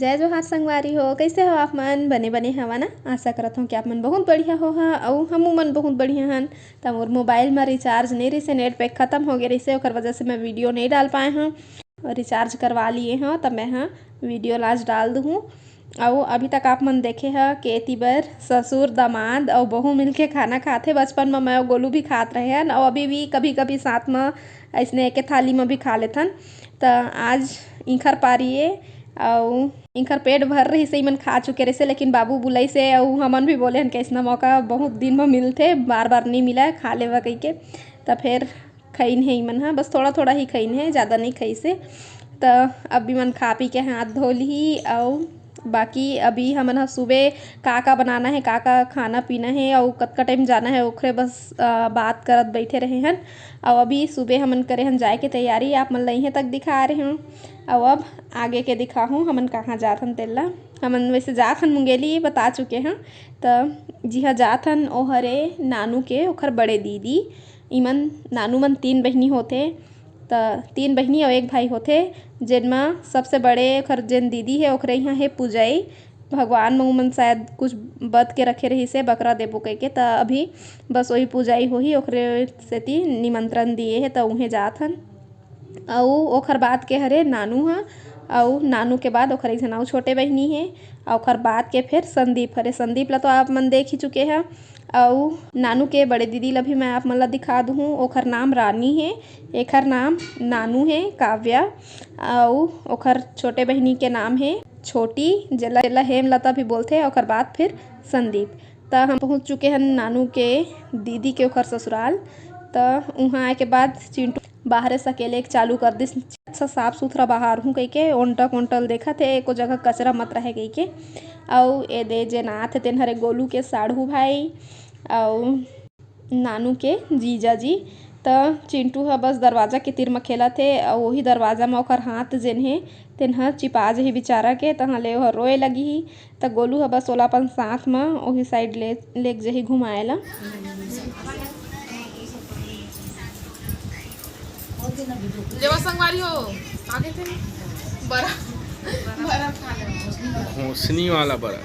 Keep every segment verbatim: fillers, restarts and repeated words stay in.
जय जोहार संगवारी हो, कइसे हो आप मन? बने बने हवा ना? आशा करत हूँ कि आप मन बहुत बढ़िया हो हा, अउ हमू मन बहुत बढ़िया हन। त मोर मोबाइल म रिचार्ज नइ रहिसे, नेट पैक खतम हो गे रहिसे, ओकर वजह से मैं वीडियो नइ डाल पाए हूँ। अउ रिचार्ज करवा लिए हूँ, त मैं ह वीडियो ला आज डाल दूँ। अउ अभी तक आप मन देखे ह के एती बर ससुर, दमाद अउ बहू मिलके खाना खाथे। बचपन म मैं अउ गोलू भी खात रहे हन, अउ अभी भी कभी-कभी साथ म अइसने एके थाली म भी खा लेथन। त आज इंखर पारी ए, अउ इंखर पेट भर रहिसे, इमन खा चुके रहिसे, लेकिन बाबू बुलाइसे, अउ हमन भी बोले हन कि अइसना मौका बहुत दिन म मिलथे, बार-बार नइ मिलय, खा लेवा कहिके। त फेर खइन हे इमन ह, बस थोड़ा-थोड़ा ही खइन हे, जादा नइ खइसे। त अब इमन खा पी के हाथ धो लिही, अउ बाकी अभी हमन ह सुबह का-का बनाना हे, का-का खाना पीना हे, अउ कतका टाइम जाना हे, ओखरे बस, अ, बात करत बइठे रहे हन। अउ अभी सुबह हमन करे हन जाए के तैयारी, आप मन ल इहें तक दिखा रहे हूँ। अउ अब आगे के दिखाहूँ, हमन कहाँ जात हन तेला। हमन वैसे जात हन मुंगेली, बता चुके हन। त जिहाँ जात हन, ओ हरे नानू के, ओखर बड़े दीदी। इमन, नानू मन तीन बहिनी होथे, त तीन बहिनी अउ एक भाई होथे, जेन म सबसे बड़े ओखर जेन दीदी हे, ओखरे इहाँ हे पुजई। भगवान म उमन शायद कुछ बत के रखे रहिसे, बकरा देबो कहिके, त अभी बस ओही पुजई होही, ओखरे सेती निमंत्रण दिए हे, त उहें जात हन। अउ ओखर बाद के हरे नानू ह, अउ नानू के बाद ओखर एक झन अउ छोटे बहिनी हे, अउ ओखर बाद के फेर संदीप हरे। संदीप ला तो आप मन देख ही चुके ह। अउ नानू के बड़े दीदी ला भी मैं आप मन ला दिखा दूहूँ। ओखर नाम रानी हे, एखर नाम नानू हे, काव्या। अउ ओखर छोटे बहिनी के नाम हे छोटी, जेला, जेला हेमलता भी बोलथे। ओखर बाद फिर संदीप। त हम पहुँच चुके हन नानू के दीदी के ओखर ससुराल। त उहाँ आए के बाद चिंटू बाहरे सकेले के चालू कर दिस। अच्छा साफ सुथरा बाहर हूँ कहिके ओंटल कोंटल देखत हे, एको जगह कचरा मत रहे कहिके। अउ ए दे जेन आत हे तेन हरे गोलू के साढ़ू भाई, अउ नानू के जीजा जी। त चिंटू ह बस दरवाजा के तीर म खेलत हे, अउ ओही दरवाजा म ओखर हाथ जेन हे, तेन ह चिपा जही बेचारा के, तहाँ ले ओह रोए लगिही। त गोलू ह बस ओला अपन साथ म ओही side ले, लेग जही घुमाए ला। लेवा संगवारी हो, आगे थे बरा, बरा खा ले। घोसनी वाला बरा।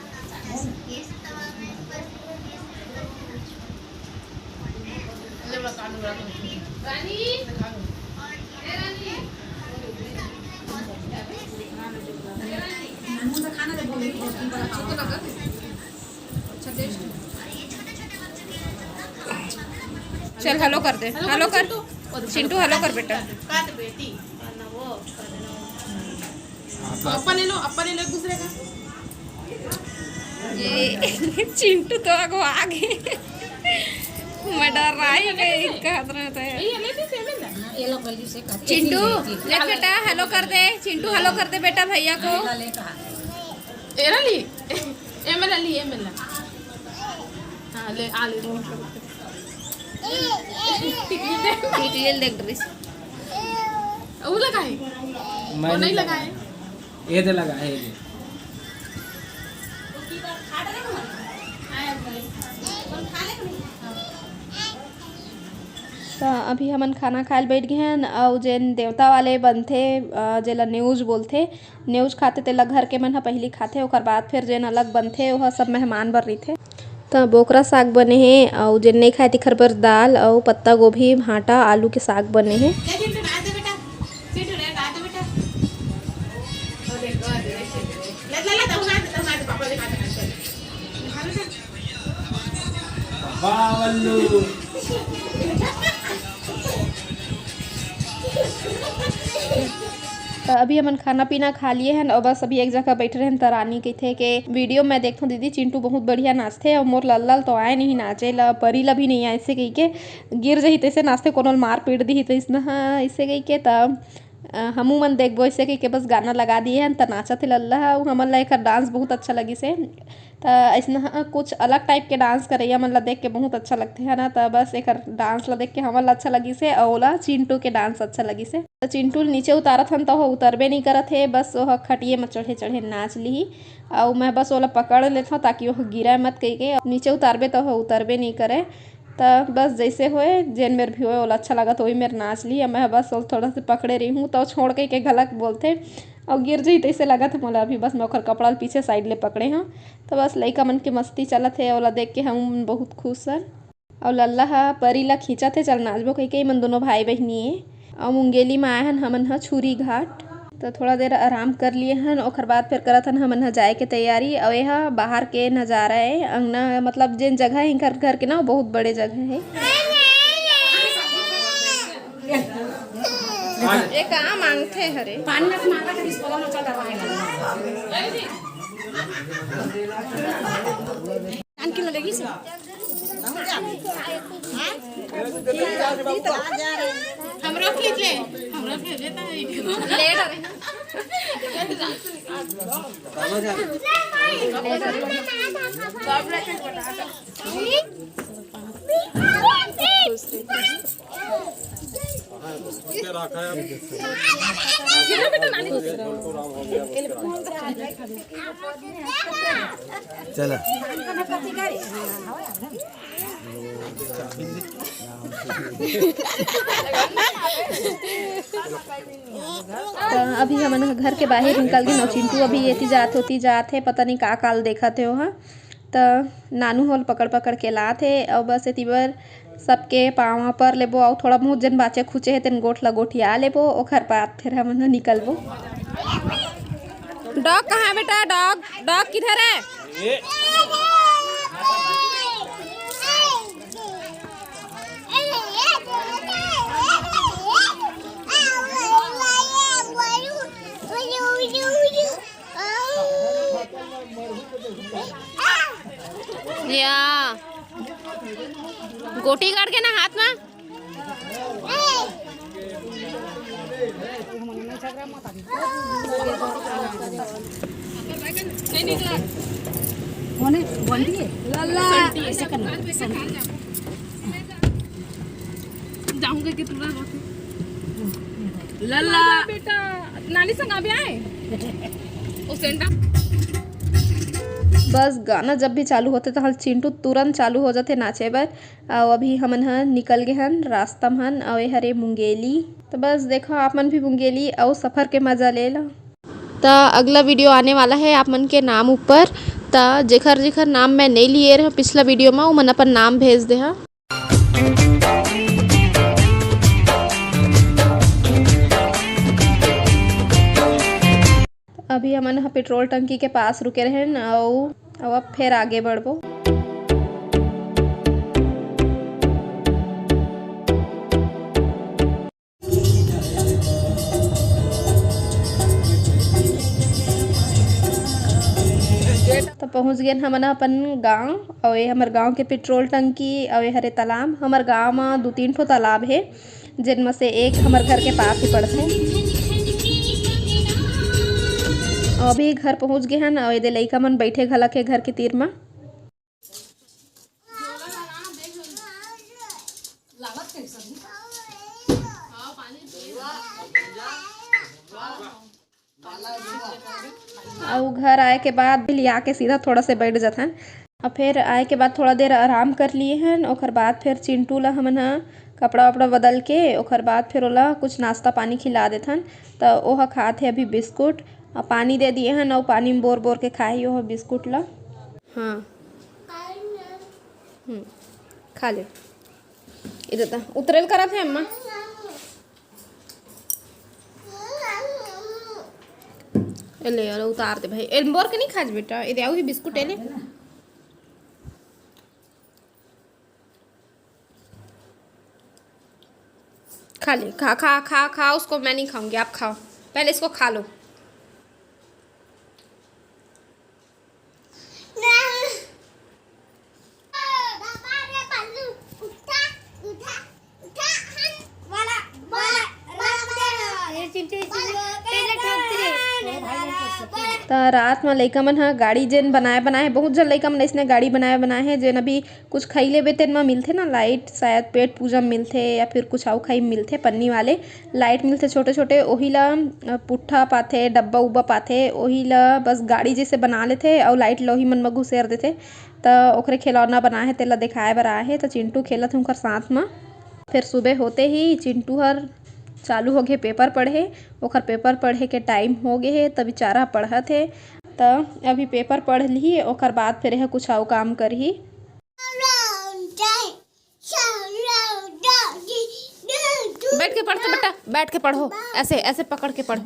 चल, हेलो कर दे, हेलो कर, हेलो कर। चिंटू, हेलो कर बेटा। कर बेटी। अप्पा ले लो, अप्पा ले लो एक दूसरे का। ये चिंटू तो आगो आगे। मैं डराई गई, कहत रहता है। ये ले भी सेवन ना। ये लो, बल्ली से कहते चिंटू, हैं, ले बेटा, हेलो कर दे। चिंटू, हेलो कर दे बेटा भैया को। ले कहा। एरा ली, एमएल ली, एमएल। हाँ, ले, आ ले। टिकली देख ड्रेस। वो लगा है? मैं वो नहीं नहीं लगा है। ये दे लगा है, ये दे। त अभी हमन खाना खाए ल बैठ गे हन, अउ जेन देवता वाले बनथे, अ, जेला नेउज बोलथे, नेउज खाथे, तेला घर के मन ह पहिली खाथे, ओकर बाद फेर जेन अलग बनथे, ओह सब मेहमान बर रहिथे। त बोकरा साग बने हे, अउ जेन नइ खाए, तेखर बर दाल अउ पत्ता गोभी, भांटा, आलू के साग बने हे। वाह, वल्लू। त अभी हमन खाना पीना खा लिए हन, अउ बस अभी एक जगह बैठे रहन, त रानी कहिथे के वीडियो में देखथों दीदी, चिंटू बहुत बढ़िया नाचथे, अउ मोर लल्ला ल तो आए नहीं नाचे ला, परी ला भी नहीं आए, ऐसे कहिके गिर जही तैसे नाचथे, कोनो ल मार पीट दिही तैसना, हाँ, ऐसे कहिके त अ, हमू मन देखबो अइसे कहिके बस गाना लगा दिए हन, त नाचत हे लल्ला ह। अउ हमन ला एकर डांस बहुत अच्छा लगिस हे। त अइसना ह, कुछ अलग टाइप के डांस करइया मन ला देख के बहुत अच्छा लगथे, है ना? त बस एकर डांस ला देख के हमन ला अच्छा लगिस हे, अउ ओला चिंटू के डांस अच्छा लगिस हे। त चिंटू ल नीचे उतारत हन, त ओह उतरबे नइ करत हे, बस ओह खटिये म चढ़े-चढ़े नाच लिही। अउ मैं बस ओला पकड़ लेथंव, ताकि ओह गिरय मत कहिके। नीचे उतारबे, त ओह उतरबे नइ करय। त बस जइसे होए, जेन मेर भी होए, ओला अच्छा लागत, ओही मेर नाच ली। अब मैं बस ओला थोड़ा से पकड़े रही हूँ, त छोड़ के, के घलक बोलथे। अउ गिर जही तइसे लगत हे मोला अभी। बस मैं ओकर कपड़ा ल पीछे side ले पकड़े हंव। त बस लइका मन के मस्ती चलत हे, ओला देख के हम बहुत खुश हन। अउ लल्ला ह परी ला खींचत हे, चल नाचबो कहिके। एमन दोनों भाई बहिनी ए। अउ मुंगेली म आए हन हमन ह छुरी घाट, त थोड़ा देर आराम कर लिए हन, ओखर बाद फिर करत हन हमन ह जाए के तैयारी। अउ एहा बाहर के नजारा ए, अंगना मतलब जेन जगह हे इनकर घर के ना, वो बहुत बड़े जगह हे। ए का मांगथे हरे? पानी में से मांगा था, इस बगल में चल रहा है। कान के लगेगी से? हमरो खींच ले, हमरो खींच ले, ताई। ले डरे। चला। त अभी हमन ह घर के बाहिर निकल गेन अउ चिंटू अभी एती जात हे, ओती जात हे, पता नहीं का काल देखत हे ओहा। त नानू होल पकड़ पकड़ के लात हे अउ बस एती बर सबके पाँव पर लेबो अउ थोड़ा बहुत जन बाचे खुचे हे तेन गोठ ला गोठिया लेबो, ओखर बाद फिर हमन ह निकलबो। Dog कहाँ है बेटा? Dog, dog किधर है? या गोटी काट के ना हाथ में। होने बंटी है। लल्ला। ऐसे करना। जाऊंगा कि तुरंत। लल्ला। बेटा, नानी संग अभी आए। ओ सेंटा। बस गाना जब भी चालू होथे, त हल चिंटू तुरंत चालू हो जाथे नाचे बर। अउ अभी हमन ह निकल गे हन रास्ता म हन, अउ ए हरे मुंगेली। त बस देखो, आप मन भी मुंगेली अउ सफर के मजा ले लो। त अगला video आने वाला है आप मन के नाम ऊपर। त जेखर जेखर नाम मैं नहीं लिए रहे पिछला video में, वो मन अपन नाम भेज दे हा। अभी हमन ह पेट्रोल टंकी के पास रुके रहेन, अउ, अउ अब फेर आगे बढ़बो। त पहुंच गेन हमन अपन गांव, अउ ये हमर गांव के पेट्रोल टंकी, अउ ये हरे तालाब। हमर गांव म दू तीन ठो तालाब हे, जेन म से एक हमर घर के पास ही पड़थे। अउ अभी घर पहुंच गे हन, अउ एदे लइका मन बइठे घलक हे घर के तीर म। अउ घर आए के बाद भी लिया के सीधा थोड़ा से बैठ जाथन। अउ फिर आए के बाद थोड़ा देर आराम कर लिए हन। ओकर बाद फिर चिंटू ला हमन ह कपड़ा वपड़ा बदल के, ओकर बाद फिर ओला कुछ नाश्ता पानी खिला देथन। त ओह खात हे अभी बिस्कुट, अउ पानी दे दिए हन, अउ पानी में बोर बोर के खाही ओह बिस्कुट ला। हाँ, हम्म, खा ले। इधर ता उतरल करत हे अम्मा। ए ले, अरे उतार दे भाई। ए, बोर के नहीं खाज बेटा। ए दे, आओ ही बिस्कुट, ए ले। खा ले, खा, खा, खा, खा, उसको मैं नहीं खाऊंगी, आप खाओ। पहले इसको खा लो। त रात म लइका मन ह गाड़ी जेन बनाए बनाए हे, बहुत झन लइका मन अइसने गाड़ी बनाए बनाए हे, जेन अभी कुछ खई लेबे तेन म मिलथे ना लाइट, शायद पेट पूजा म मिलथे या फिर कुछ अउ खई म मिलथे, पन्नी वाले लाइट मिलथे छोटे छोटे, ओही ला, अ, पुट्ठा पाथे, डब्बा उब्बा पाथे, ओही ला बस गाड़ी जैसे बना लेथे अउ लाइट ल ओही मन म घुसेर देथे। त ओकरे खिलौना बनाए हे, तेला देखाए बर आए हे। त चिंटू खेलत हे उनकर साथ म। फिर सुबह होते ही चिंटू हर चालू हो गे पेपर पढ़े, ओकर पेपर पढ़े के टाइम हो गे हे, त बेचारा पढ़त हे। त अभी पेपर पढ़ लिही, ओकर बाद फिर एह कुछ अउ काम करही। बैठ के पढ़ तो बेटा, बैठ के पढ़ो, ऐसे, ऐसे पकड़ के पढ़ो।